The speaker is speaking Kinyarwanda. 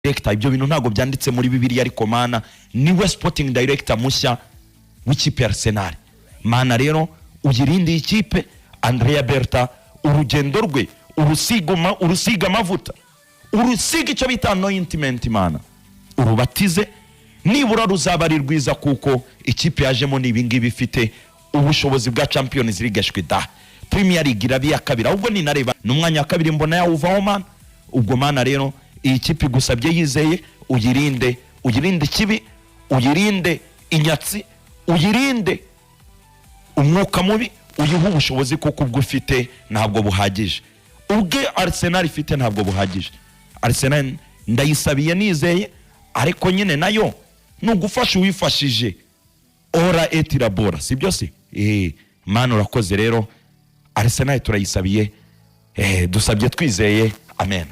Director, ibyo bintu ntabwo byanditse muri Bibiliya, ariko Mana, niwe sporting director mushya w'ikipe ya Arsenal. Mana rero, uyirinde iyi kipe. Andrea Berta, urugendo rwe urusiguma, urusiga amavuta, urusiga icyo bita anointment. Mana, urubatize, nibura ruzaba ari rwiza, kuko ikipe yajemo ni ibingibi, ifite ubushobozi bwa Champions League shwi da, Premier League iraba iya kabiri. Ahubwo ninareba ni umwanya wa kabiri mbona yawuvaho, Mana. Ubwo Mana rero, iyi kipe igusabye yizeye, uyirinde, uyirinde ikibi, uyirinde inyatsi, uyirinde umwuka mubi, uyihe ubushobozi, kuko ubwo ufite ntabwo buhagije. Ubwe Arsenal ifite ntabwo buhagije. Arsenal ndayisabiye nizeye, ariko nyine nayo ni ugufasha uwifashije, ora et labora, si byo se? Mana, urakoze rero. Arsenal turayisabiye, dusabye twizeye, amen.